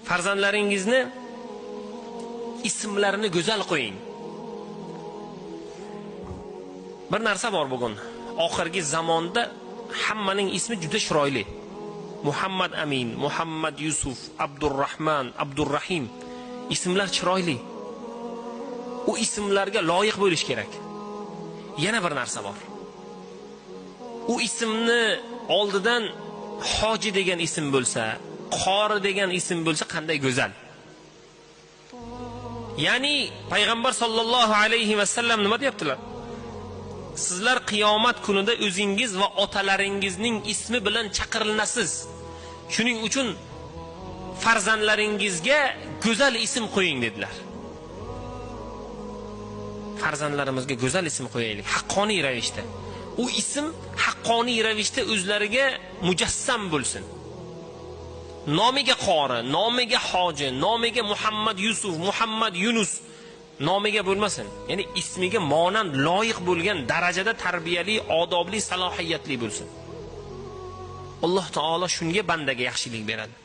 Farzandlaringizni ismlarini go'zal qo'ying. Bir narsa bor bugun. Oxirgi zamonda hammaning ismi juda chiroyli. Muhammad Amin, Muhammad Yusuf, Abdurrahman, Abdurrahim. Ismlar chiroyli. U ismlarga loyiq bo'lish kerak. Yana bir narsa bor. U ismni oldidan Hoji degan ism bo'lsa, Qori degan ism bo'lsa qanday go'zal. Ya'ni payg'ambar sollallohu alayhi va sallam nima deyaptilar? Sizlar qiyomat kunida o'zingiz va otalaringizning ismi bilan chaqirilasiz. Shuning uchun farzandlaringizga go'zal ism qo'ying dedilar. Farzandlarimizga go'zal ism qo'yaylik, haqqoniy ravishda. U ism haqqoniy ravishda o'zlariga mujassam bo'lsin. Nomiga Qori, nomiga Hoji, nomiga Muhammad Yusuf, Muhammad Yunus nomiga bo'lmasin. Ya'ni ismiga monand loyiq bo'lgan darajada tarbiyali, odobli, salohiyatli bo'lsin. Alloh taolo shunga bandaga yaxshilik beradi.